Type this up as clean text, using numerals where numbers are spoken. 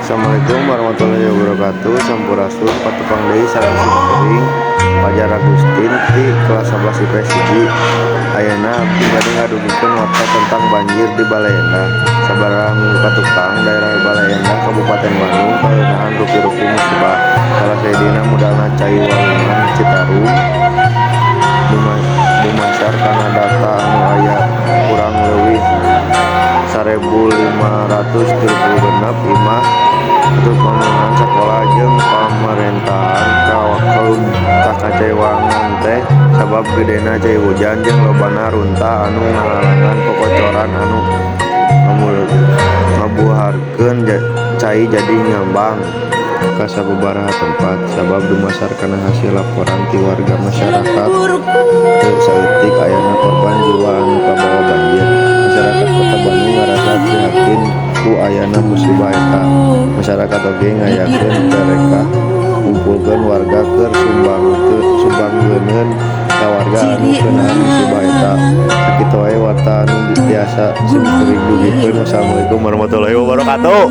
Assalamualaikum warahmatullahi wabarakatuh. Sampurasun, patepang deui sareng simkuring Fajar Agustin ti kelas 11 IPS 1. Ayeuna abdi bade ngadugikeun warta tentang banjir di Baleendah. Sababaraha minggu katukang, daerah Baleendah, Kabupaten Bandung, kaeunaan rupi-rupi musibah. Salah sahijina mudalna cai Walungan Citarum. Dumasar kana data anu aya, kurang leuwih 1536 imah atau bangunan sakola jeung pamarentahan kacaiwangan teh sabab gedena cai hujan jeung lobana runtah anu ngalarangan kokocoran anu ngabuharkeun cai jadi ngambang ka sababaraha tempat. Sabab dumasar kana hasil laporan ti warga masyarakat, teu saeutik ayana korban jiwa anu kabawa banjir. Masyarakat Kota Bandung ngarasa prihatin ku ayana musibah eta. Masyarakat oge ngayakeun perekah ngumpulkeun warga keur sumbangeuneun ka warga anu keunaan musibah eta. Sakitu wae warta anu tiasa simkuring dugikeun. Wassalamualaikum warahmatullahi wabarakatuh.